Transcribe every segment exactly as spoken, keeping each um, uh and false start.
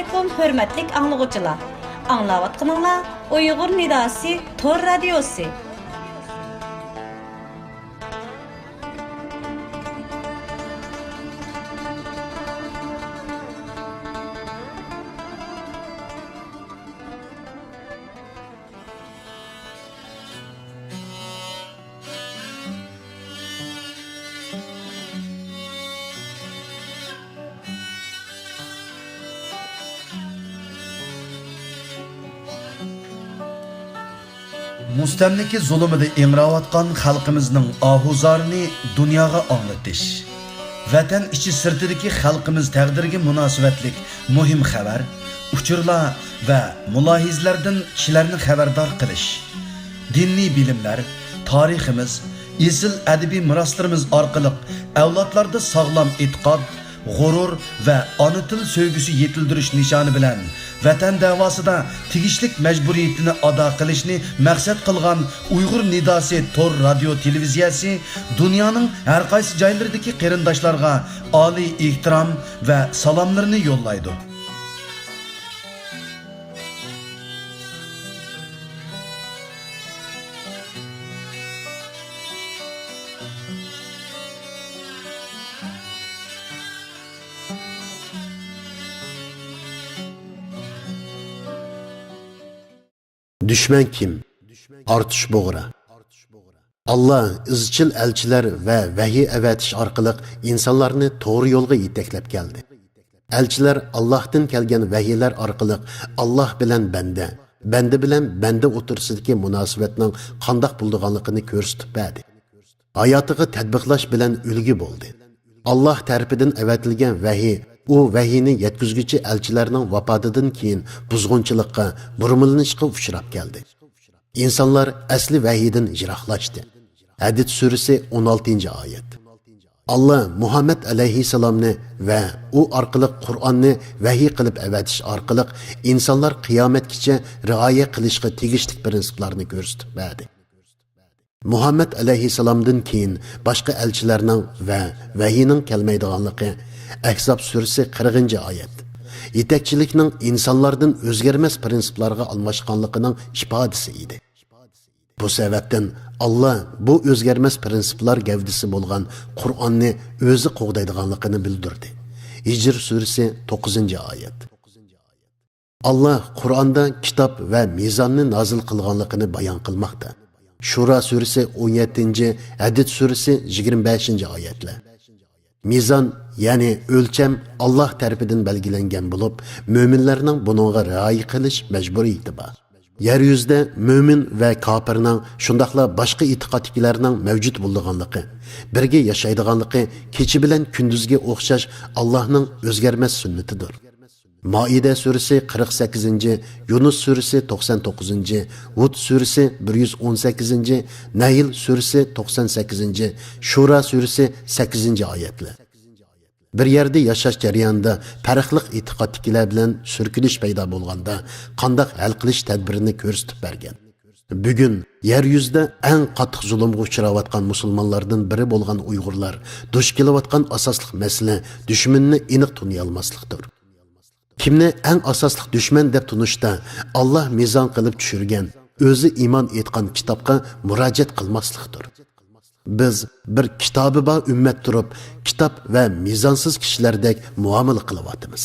ئەلەيكۇم، ھۆرمەتلىك ئاڭلىغۇچىلار! ئاڭلاۋاتقىنىڭلار ئۇيغۇر نىداسى تور رادىيوسى. مۇستەملىكە زۇلۇمىدا ئىڭراۋاتقان خەلقىمىزنىڭ ئاھۇزارىنى دۇنياغا ئاڭلىتىش، ۋەتەن ئىچى سىرتىدىكى خەلقىمىز تەقدىرىگە مۇناسىۋەتلىك مۇھىم خەۋەر، ئۇچۇرلار ۋە مۇلاھىزىلەردىن كىشىلەرنى خەۋەردار قىلىش، دىنىي بىلىملەر، تارىخىمىز، ئېسىل ئەدەبىي مىراسلىرىمىز ئارقىلىق ئەۋلادلاردا ساغلام ئېتىقاد، غۇرۇر ۋە ئانا تىل سۆيگۈسى يېتىلدۈرۈش نىشانى بىلەن ۋەتەن دەۋاسىدا تېگىشلىك مەجبۇرىيىتىنى ئادا قىلىشنى مەقسەت قىلغان ئۇيغۇر نىداسى تور رادىيو تېلېۋىزىيەسى دۇنيانىڭ ھەر قايسى جايلىرىدىكى قېرىنداشلارغا ئالىي ئېھتىرام ۋە سالاملىرىنى يوللايدۇ. دۈشمەن كىم؟ ئارتۇش بۇغرا. ئاللا ئىزچىل ئەلچىلەر ۋە ۋەھىي ئەۋەتىش ئارقىلىق ئىنسانلارنى توغرا يولغا يېتەكلەپ كەلدى. ئەلچىلەر ئاللاھتىن كەلگەن ۋەھىيلەر ئارقىلىق ئاللاھ بىلەن بەندە، بەندە بىلەن بەندە ئوتتۇرىسىدىكى مۇناسىۋەتنىڭ قانداق بولىدىغانلىقىنى كۆرسىتىپ بەردى. ھاياتىغا تەتبىقلاش بىلەن ئۈلگە بولدى. ئاللاھ تەرىپىدىن ئەۋەتىلگەن ۋەھىي، ئۇ ۋەھىينى يەتكۈزگۈچى ئەلچىلەرنىڭ ۋاپاتىدىن كېيىن بۇزغۇنچىلىققا، بۇرمىلىنىشقا ئۇچراپ كەلدى. ئىنسانلار ئەسلى ۋەھىيدىن يىراقلاشتى. ھەدىد سۈرىسى ئون ئالتىنچى ئايەت. ئاللا مۇھەممەد ئەلەيھىسسالامنى ۋە ئۇ ئارقىلىق قۇرئاننى ۋەھىي قىلىپ ئەۋەتىش ئارقىلىق ئىنسانلار قىيامەتكىچە رىئايە قىلىشقا تېگىشلىك پىرىنسىپلارنى كۆرسىتىپ بەردى. مۇھەممەد ئەلەيھىسسالامدىن كېيىن باشقا ئەلچىلەرنىڭ ۋە ۋەھىينىڭ كەلمەيدىغانلىقى، ئەھزاب سۈرىسى قىرىقىنچى ئايەت، يېتەكچىلىكنىڭ ئىنسانلاردىن ئۆزگەرمەس پىرىنسىپلارغا ئالماشقانلىقىنىڭ ئىپادىسى ئىدى. بۇ سەۋەبتىن ئاللا بۇ ئۆزگەرمەس پىرىنسىپلار گەۋدىسى بولغان قۇرئاننى ئۆزى قوغدايدىغانلىقىنى بىلدۈردى. ھىجر سۈرىسى توققۇزىنچى ئايەت. ئاللا قۇرئاندا كىتاب ۋە مىزاننى نازىل قىلغانلىقىنى بايان قىلماقتا. شۇرا سۈرىسى ئون يەتتىنچى، ھەدىد سۈرىسى يىگىرمە بەشىنچى ئايەتلەر. مىزان، يەنى ئۆلچەم ئاللا تەرىپىدىن بەلگىلەنگەن بولۇپ، مۆمىنلەرنىڭ بۇنىڭغا رىئايە قىلىش مەجبۇرىيىتى بار. يەر يۈزىدە مۆمىن ۋە كاپىرنىڭ، شۇنداقلا باشقا ئېتىقادتىكىلەرنىڭ مەۋجۇت بولىدىغانلىقى، بىرگە ياشايدىغانلىقى كېچە بىلەن كۈندۈزگە ئوخشاش ئاللانىڭ ئۆزگەرمەس سۈننىتىدۇر. مائىدە سۈرىسى قىرىق سەككىزىنچى، يۇنۇس سۈرىسى توقسان توققۇزىنچى، ھۇد سۈرىسى بىر يۈز ئون سەككىزىنچى، نەھل سۈرىسى توقسان سەككىزىنچى، شۇرا سۈرىسى سەككىزىنچى ئايەتلەر. بىر يەردە ياشاش جەريانىدا پەرقلىق ئېتىقادتىكىلەر بىلەن سۈركىلىش پەيدا بولغاندا قانداق ھەل قىلىش تەدبىرىنى كۆرسىتىپ بەرگەن. بۈگۈن يەر يۈزىدە ئەڭ قاتتىق زۇلۇمغا ئۇچراۋاتقان مۇسۇلمانلاردىن بىرى بولغان ئۇيغۇرلار دۇچ كېلىۋاتقان ئاساسلىق مەسىلە دۈشمىنىنى ئېنىق تونۇيالماسلىقتۇر. كىمنى ئەڭ ئاساسلىق دۈشمەن دەپ تونۇشتا، ئاللا مىزان قىلىپ چۈشۈرگەن، ئۆزى ئىمان ئېيتقان كىتابقا مۇراجىئەت قىلماسلىقتۇر. بىز بىر كىتابى بار ئۈممەت تۇرۇپ، كىتاب ۋە مىزانسىز كىشىلەردەك مۇئامىلە قىلىۋاتىمىز.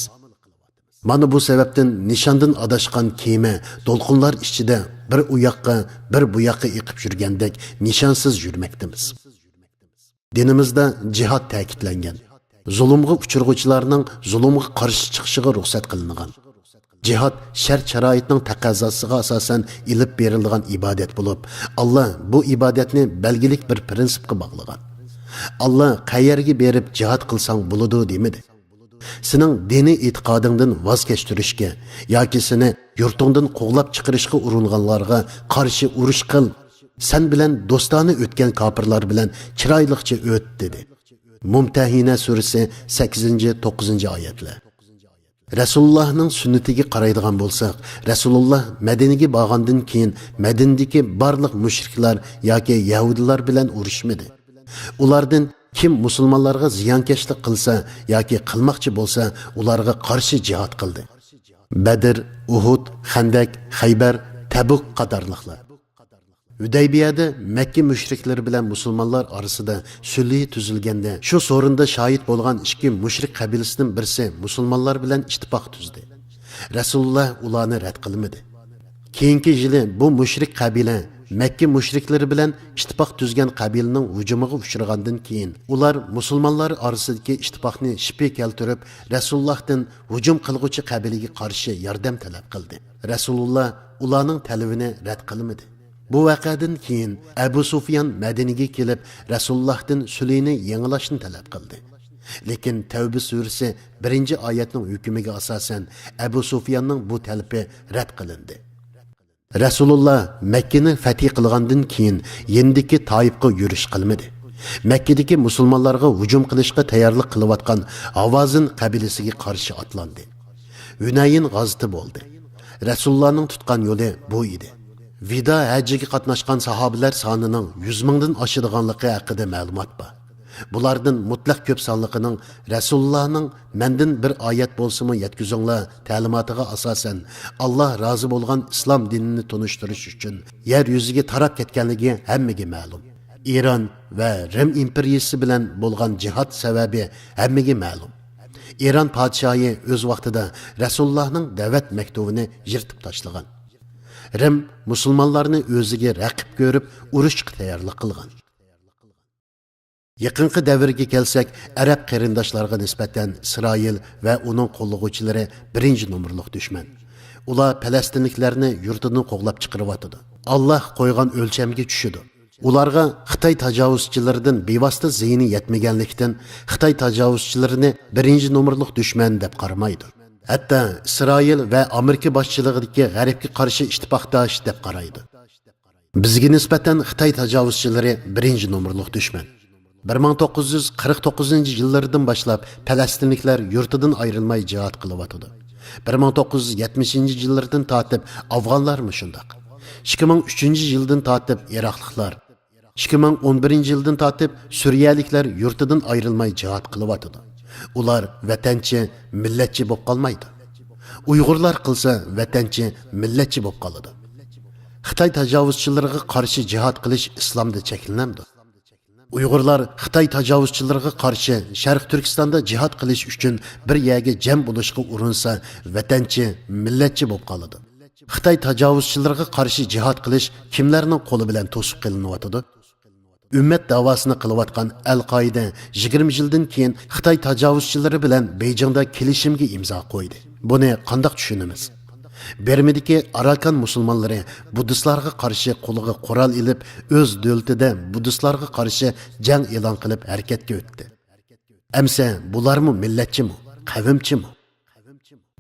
مانا بۇ سەۋەبتىن نىشاندىن ئاداشقان كېمە دولقۇنلار ئىچىدە بىر ئۇ ياققا، بىر بۇ ياققا ئېقىپ يۈرگەندەك نىشانسىز يۈرمەكتىمىز. دىنىمىزدا جىھاد تەكىتلەنگەن. زۇلۇمغا ئۇچرىغۇچىلارنىڭ زۇلۇمغا قارشى چىقىشىغا رۇخسەت قىلىنغان. جىھاد شەرت-شارائىتنىڭ تەقەززاسىغا ئاساسەن ئېلىپ بېرىلىدىغان ئىبادەت بولۇپ، ئاللا بۇ ئىبادەتنى بەلگىلىك بىر پىرىنسىپقا باغلىغان. ئاللا قەيەرگە بېرىپ جىھاد قىلساڭ بولىدۇ دېمىدى. سېنىڭ دىنىي ئېتىقادىڭدىن ۋاز كەچتۈرۈشكە ياكى سېنى يۇرتۇڭدىن قوغلاپ چىقىرىشقا ئۇرۇنغانلارغا قارشى ئۇرۇش قىل. سەن بىلەن دوستانە ئۆتكەن كاپىرلار بىلەن چىرايلىقچە ئۆت، دېدى. مۇمتەھىنە سۈرىسى سەككىزىنچى، توققۇزىنچى ئايەتلەر. رەسۇلۇللاھنىڭ سۈننىتىگە قارايدىغان بولساق، رەسۇلۇللاھ مەدىنىگە بارغاندىن كېيىن مەدىنىدىكى بارلىق مۇشرىكلار ياكى يەھۇدىيلار بىلەن ئۇرۇشمىدى. ئۇلاردىن كىم مۇسۇلمانلارغا زىيانكەشلىك قىلسا ياكى قىلماقچى بولسا، ئۇلارغا قارشى جىھاد قىلدى. بەدر، ئۇھۇد، خەندەك، خەيبەر، تەبۇك قاتارلىقلار. ھۈدەيبىيەدە مەككە مۇشرىكلىرى بىلەن مۇسۇلمانلار ئارىسىدا سۈلھى تۈزۈلگەندە، شۇ سورۇندا شاھىت بولغان ئىككى مۇشرىك قەبىلىسىدىن بىرسى مۇسۇلمانلار بىلەن ئىتتىپاق تۈزدى. رەسۇلۇللا ئۇلارنى رەت قىلمىدى. كېيىنكى يىلى بۇ مۇشرىك قەبىلە مەككە مۇشرىكلىرى بىلەن ئىتتىپاق تۈزگەن قەبىلىنىڭ ھۇجۇمىغا ئۇچرىغاندىن كېيىن، ئۇلار مۇسۇلمانلار ئارىسىدىكى ئىتتىپاقنى شىپى كەلتۈرۈپ، رەسۇلۇللاھتىن ھۇجۇم قىلغۇچى قەبىلىگە قارشى ياردەم تەلەپ قىلدى. رەسۇلۇللا ئۇلارنىڭ تەلىپىنى رەت قىلمىدى. بۇ ۋەقەدىن كېيىن ئەبۇ سۇفيان مەدىنىگە كېلىپ، رەسۇلۇللاھتىن سۈلھىنى يېڭىلاشنى تەلەپ قىلدى. لېكىن تەۋبە سۈرىسى بىرىنچى ئايەتنىڭ ھۆكمىگە ئاساسەن، ئەبۇ سۇفياننىڭ بۇ تەلىپى رەت قىلىندى. رەسۇلۇللا مەككىنى فەتھى قىلغاندىن كېيىن يېنىدىكى تائىپقا يۈرۈش قىلمىدى. مەككىدىكى مۇسۇلمانلارغا ھۇجۇم قىلىشقا تەييارلىق قىلىۋاتقان ھاۋازىن قەبىلىسىگە قارشى ئاتلاندى. ھۈنەيىن غازىتى بولدى. رەسۇلۇللانىڭ تۇتقان يولى بۇ ئىدى. ۋىدا ھەججىگە قاتناشقان ساھابىلەر سانىنىڭ يۈز مىڭدىن ئاشىدىغانلىقى ھەققىدە مەلۇمات بار. بۇلاردىن مۇتلەق كۆپ سانلىقىنىڭ رەسۇلۇللانىڭ «مەندىن بىر ئايەت بولسىمۇ يەتكۈزۈڭلار» تەلىماتىغا ئاساسەن، ئاللا رازى بولغان ئىسلام دىنىنى تونۇشتۇرۇش ئۈچۈن يەر يۈزىگە تاراپ كەتكەنلىكى ھەممىگە مەلۇم. ئىران ۋە رىم ئىمپېرىيىسى بىلەن بولغان جىھاد سەۋەبى ھەممىگە مەلۇم. ئىران پادىشاھى ئۆز ۋاقتىدا رەسۇلۇللانىڭ دەۋەت مەكتۇبىنى يىرتىپ تاشلىغان. رىم مۇسۇلمانلارنى ئۆزىگە رەقىب كۆرۈپ، ئۇرۇشقا تەييارلىق قىلغان. يېقىنقى دەۋرگە كەلسەك، ئەرەب قېرىنداشلارغا نىسبەتەن ئىسرائىل ۋە ئۇنىڭ قوللىغۇچىلىرى بىرىنچى نومۇرلۇق دۈشمەن. ئۇلار پەلەستىنلىكلەرنى يۇرتىدىن قوغلاپ چىقىرىۋاتىدۇ. ئاللا قويغان ئۆلچەمگە چۈشىدۇ. ئۇلارغا خىتاي تاجاۋۇزچىلىرىدىن بىۋاسىتە زىيىنى يەتمىگەنلىكتىن، خىتاي تاجاۋۇزچىلىرىنى بىرىنچى نومۇرلۇق دۈشمەن دەپ قارىمايدۇ. ھەتتا ئىسرائىل ۋە ئامېرىكا باشچىلىقىدىكى غەربكە قارشى ئىتتىپاقداش دەپ قارايدۇ. بىزگە نىسبەتەن خىتاي تاجاۋۇزچىلىرى بىرىنچى نومۇرلۇق دۈشمەن. بىر مىڭ توققۇز يۈز قىرىق توققۇزىنچى يىللىرىدىن باشلاپ پەلەستىنلىكلەر يۇرتىدىن ئايرىلماي جىھاد قىلىۋاتىدۇ. بىر مىڭ توققۇز يۈز يەتمىشىنچى يىللىرىدىن تارتىپ ئافغانلارمۇ شۇنداق. ئىككى مىڭ ئۈچىنچى يىلدىن تارتىپ ئىراقلىقلار، ئىككى مىڭ ئون بىرىنچى يىلدىن تارتىپ سۈرىيەلىكلەر يۇرتىدىن ئايرىلماي جىھاد قىلىۋاتىدۇ. ئۇلار ۋەتەنچى، مىللەتچى بولۇپ قالمايدۇ. ئۇيغۇرلار قىلسا ۋەتەنچى، مىللەتچى بولۇپ قالىدۇ. خىتاي تاجاۋۇزچىلىرىغا قارشى جىھاد قىلىش ئىسلامدا چەكلىنەمدۇ؟ ئۇيغۇرلار خىتاي تاجاۋۇزچىلىرىغا قارشى شەرقىي تۈركىستاندا جىھاد قىلىش ئۈچۈن بىر يەرگە جەم بولۇشقا ئۇرۇنسا، ۋەتەنچى، مىللەتچى بولۇپ قالىدۇ. خىتاي تاجاۋۇزچىلىرىغا قارشى جىھاد قىلىش كىملەرنىڭ قولى بىلەن توسۇپ قېلىنىۋاتىدۇ؟ ئۈممەت داۋاسىنى قىلىۋاتقان ئەل قائىدە يىگىرمە يىلدىن كېيىن خىتاي تاجاۋۇزچىلىرى بىلەن بېيجىڭدا كېلىشىمگە ئىمزا قويدى. بۇنى قانداق چۈشىنىمىز؟ بىرمىدىكى ئاراكان مۇسۇلمانلىرى بۇددىستلارغا قارشى قولىغا قورال ئېلىپ، ئۆز دۆلىتىدە بۇددىستلارغا قارشى جەڭ ئېلان قىلىپ ھەرىكەتكە ئۆتتى. ئەمسە بۇلارمۇ مىللەتچىمۇ، قەۋمچىمۇ؟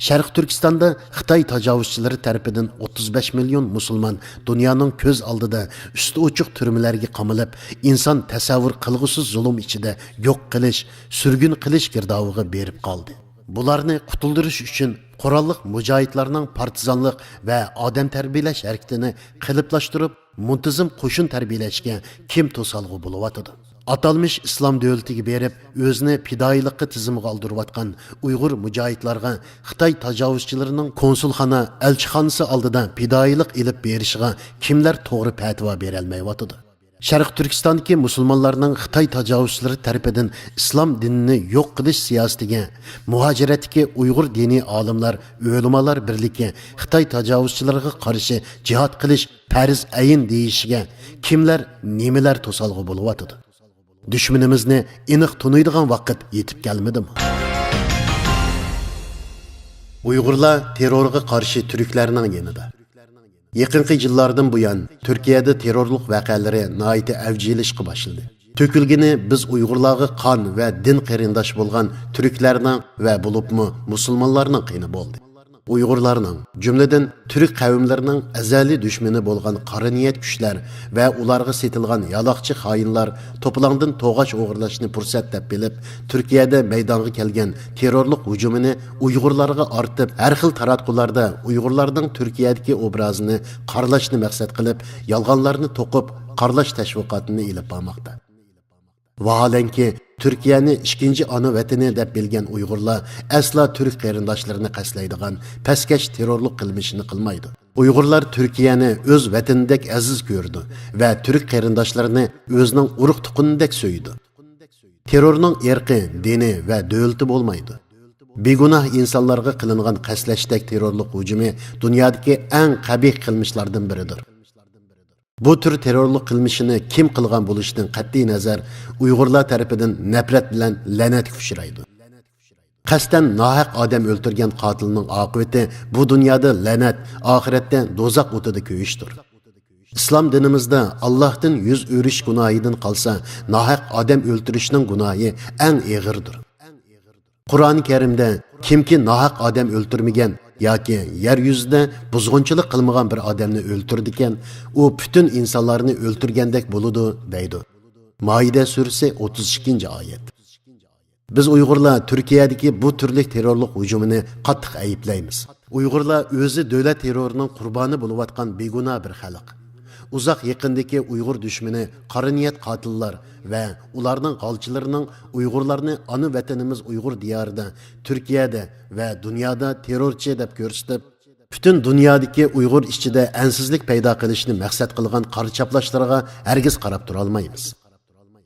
شەرقىي تۈركىستاندا خىتاي تاجاۋۇزچىلىرى تەرىپىدىن ئوتتۇز بەش مىليون مۇسۇلمان دۇنيانىڭ كۆز ئالدىدا ئۈستى ئوچۇق تۈرمىلەرگە قامىلىپ، ئىنسان تەسەۋۋۇر قىلغۇسىز زۇلۇم ئىچىدە يوق قىلىش، سۈرگۈن قىلىش گىردابىغا بېرىپ قالدى. بۇلارنى قۇتۇلدۇرۇش ئۈچۈن قوراللىق مۇجاھىدلارنىڭ پارتىزانلىق ۋە ئادەم تەربىيەلەش ھەرىكىتىنى قېلىپلاشتۇرۇپ، مۇنتىزىم قوشۇن تەربىيەلەشكە كىم توسالغۇ بولۇۋاتىدۇ؟ ئاتالمىش ئىسلام دۆلىتىگە بېرىپ، ئۆزىنى پىدائىيلىققا تىزىمغا ئالدۇرۇۋاتقان ئۇيغۇر مۇجاھىدلارغا خىتاي تاجاۋۇزچىلىرىنىڭ كونسۇلخانا، ئەلچىخانىسى ئالدىدا پىدائىيلىق ئېلىپ بېرىشىغا كىملەر توغرا پەتىۋا بېرەلمەيۋاتىدۇ؟ شەرقىي تۈركىستاندىكى مۇسۇلمانلارنىڭ خىتاي تاجاۋۇزچىلىرى تەرىپىدىن ئىسلام دىنىنى يوق قىلىش سىياسىتىگە مۇھاجىرەتتىكى ئۇيغۇر دىنىي ئالىملار، ئۆلىمالار بىرلىكى خىتاي تاجاۋۇزچىلىرىغا قارشى جىھاد قىلىش پەرز ئەين دېيىشىگە كىملەر، نېمىلەر توسالغۇ بولۇۋاتىدۇ؟ دۈشمىنىمىزنى ئېنىق تونۇيدىغان ۋاقىت يېتىپ كەلمىدىمۇ؟ ئۇيغۇرلار تېررورغا قارشى تۈركلەرنىڭ يېنىدا. يېقىنقى يىللاردىن بۇيان، تۈركىيەدە تېررورلۇق ۋەقەلىرى ناھايىتى ئەۋج ئېلىشقا باشلىدى. تۆكۈلگىنى بىز ئۇيغۇرلارغا قان ۋە دىن قېرىنداش بولغان تۈركلەرنىڭ ۋە بولۇپمۇ مۇسۇلمانلارنىڭ قېنى بولدى. ئۇيغۇرلارنىڭ، جۈملىدىن تۈرك قەۋملىرىنىڭ ئەزەلىي دۈشمىنى بولغان قارا نىيەت كۈچلەر ۋە ئۇلارغا سېتىلغان يالاقچى خائىنلار توپىلاڭدىن توغاچ ئوغرىلاشنى پۇرسەت دەپ بىلىپ، تۈركىيەدە مەيدانغا كەلگەن تېررورلۇق ھۇجۇمىنى ئۇيغۇرلارغا ئارتىپ، ھەر خىل تاراتقۇلاردا ئۇيغۇرلارنىڭ تۈركىيەدىكى ئوبرازىنى قارىلاشنى مەقسەت قىلىپ، يالغانلارنى توقۇپ، قارىلاش تەشۋىقاتىنى ئېلىپ بارماقتا. ۋاھالەنكى، تۈركىيەنى ئىككىنچى ئانا ۋەتىنى دەپ بىلگەن ئۇيغۇرلار ئەسلا تۈرك قېرىنداشلىرىنى قەستلەيدىغان پەسكەش تېررورلۇق قىلمىشىنى قىلمايدۇ. ئۇيغۇرلار تۈركىيەنى ئۆز ۋەتىنىدەك ئەزىز كۆرىدۇ ۋە تۈرك قېرىنداشلىرىنى ئۆزىنىڭ ئۇرۇق-تۇغقىنىدەك سۆيىدۇ. تېررورنىڭ ئىرقى، دىنى ۋە دۆلىتى بولمايدۇ. بىگۇناھ ئىنسانلارغا قىلىنغان قەستلەشتەك تېررورلۇق ھۇجۇمى دۇنيادىكى ئەڭ قەبىھ قىلمىشلاردىن بىرىدۇر. بۇ تۈر تېررورلۇق قىلمىشىنى كىم قىلغان بولۇشىدىن قەتئىينەزەر، ئۇيغۇرلار تەرىپىدىن نەپرەت بىلەن لەنەتكە ئۇچرايدۇ. قەستەن ناھەق ئادەم ئۆلتۈرگەن قاتىلنىڭ ئاقىۋىتى بۇ دۇنيادا لەنەت، ئاخىرەتتە دوزاخ ئوتىدا كۆيۈشتۇر. ئىسلام دىنىمىزدا ئاللاھتىن يۈز ئۆرۈش گۇناھىدىن قالسا، ناھەق ئادەم ئۆلتۈرۈشنىڭ گۇناھى ئەڭ ئېغىردۇر. قۇرئان كەرىمدە، «كىمكى ناھەق ئادەم ئۆلتۈرمىگەن ياكى يەر يۈزىدە بۇزغۇنچىلىق قىلمىغان بىر ئادەمنى ئۆلتۈرىدىكەن، ئۇ پۈتۈن ئىنسانلارنى ئۆلتۈرگەندەك بولىدۇ» دەيدۇ. مائىدە سۈرىسى، ئوتتۇز ئىككىنچى ئايەت. بىز ئۇيغۇرلار تۈركىيەدىكى بۇ تۈرلۈك تېررورلۇق ھۇجۇمىنى قاتتىق ئەيىبلەيمىز. ئۇيغۇرلار ئۆزى دۆلەت تېررورىنىڭ قۇربانى بولۇۋاتقان بىگۇناھ بىر خەلق. ئۇزاق يېقىندىكى ئۇيغۇر دۈشمىنى قارا نىيەت قاتىللار ۋە ئۇلارنىڭ غالچىلىرىنىڭ ئۇيغۇرلارنى ئانا ۋەتىنىمىز ئۇيغۇر دىيارىدا، تۈركىيەدە ۋە دۇنيادا تېررورچى دەپ كۆرسىتىپ، پۈتۈن دۇنيادىكى ئۇيغۇر ئىچىدە ئەنسىزلىك پەيدا قىلىشنى مەقسەت قىلغان قارا چاپلاشلىرىغا ھەرگىز قاراپ تۇرالمايمىز.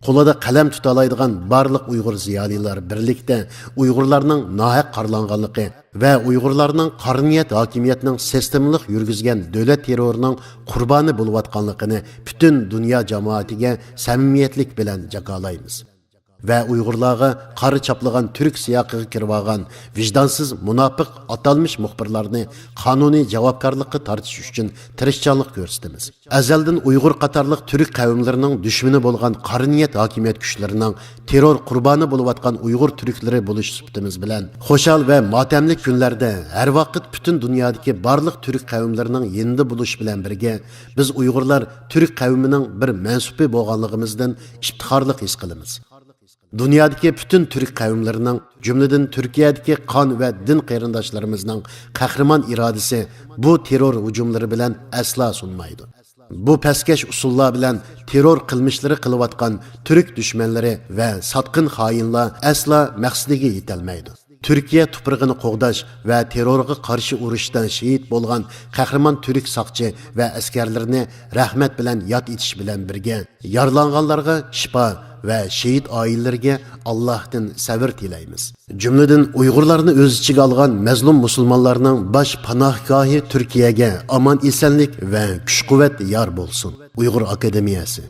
قولىدا قەلەم تۇتالايدىغان بارلىق ئۇيغۇر زىيالىيلار بىرلىكتە ئۇيغۇرلارنىڭ ناھەق قارىلانغانلىقى ۋە ئۇيغۇرلارنىڭ قارا نىيەت ھاكىمىيەتنىڭ سىستېمىلىق يۈرگۈزگەن دۆلەت تېررورىنىڭ قۇربانى بولۇۋاتقانلىقىنى پۈتۈن دۇنيا جامائىتىگە سەمىمىيەتلىك بىلەن جاكارلايمىز. ۋە ئۇيغۇرلارغا قارا چاپلىغان تۈرك سىياقىغا كىرىۋالغان ۋىجدانسىز، مۇناپىق ئاتالمىش مۇخبىرلارنى قانۇنىي جاۋابكارلىققا تارتىش ئۈچۈن تىرىشچانلىق كۆرسىتىمىز. ئەزەلدىن ئۇيغۇر قاتارلىق تۈرك قەۋملىرىنىڭ دۈشمىنى بولغان قارا نىيەت ھاكىمىيەت كۈچلىرىنىڭ تېررور قۇربانى بولۇۋاتقان ئۇيغۇر تۈركلىرى بولۇش سۈپىتىمىز بىلەن، خۇشال ۋە ماتەملىك كۈنلەردە ھەر ۋاقىت پۈتۈن دۇنيادىكى بارلىق تۈرك قەۋملىرىنىڭ يېنىدا بولۇش بىلەن بىرگە، بىز ئۇيغۇرلار تۈرك قەۋمىنىڭ بىر مەنسۇپى بولغانلىقىمىزدىن ئىپتىخارلىق ھېس قىلىمىز. دۇنيادىكى پۈتۈن تۈرك قەۋملىرىنىڭ، جۈملىدىن تۈركىيەدىكى قان ۋە دىن قېرىنداشلىرىمىزنىڭ قەھرىمان ئىرادىسى بۇ تېررور ھۇجۇملىرى بىلەن ئەسلا سۇنمايدۇ. بۇ پەسكەش ئۇسۇللار بىلەن تېررور قىلمىشلىرى قىلىۋاتقان تۈرك دۈشمەنلىرى ۋە ساتقىن خائىنلار ئەسلا مەقسىتىگە يېتەلمەيدۇ. تۈركىيە تۇپرىقىنى قوغداش ۋە تېررورغا قارشى ئۇرۇشتا شېھىت بولغان قەھرىمان تۈرك ساقچى ۋە ئەسكەرلىرىنى رەھمەت بىلەن ياد ئېتىش بىلەن بىرگە، يارىلانغانلارغا شىپا ۋە شېھىت ئائىلىلىرىگە ئاللاھتىن سەۋر تىلەيمىز. جۈملىدىن ئۇيغۇرلارنى ئۆز ئىچىگە ئالغان مەزلۇم مۇسۇلمانلارنىڭ باش پاناھگاھى تۈركىيەگە ئامان-ئېسەنلىك ۋە كۈچ-قۇۋۋەت يار بولسۇن. ئۇيغۇر ئاكادېمىيەسى.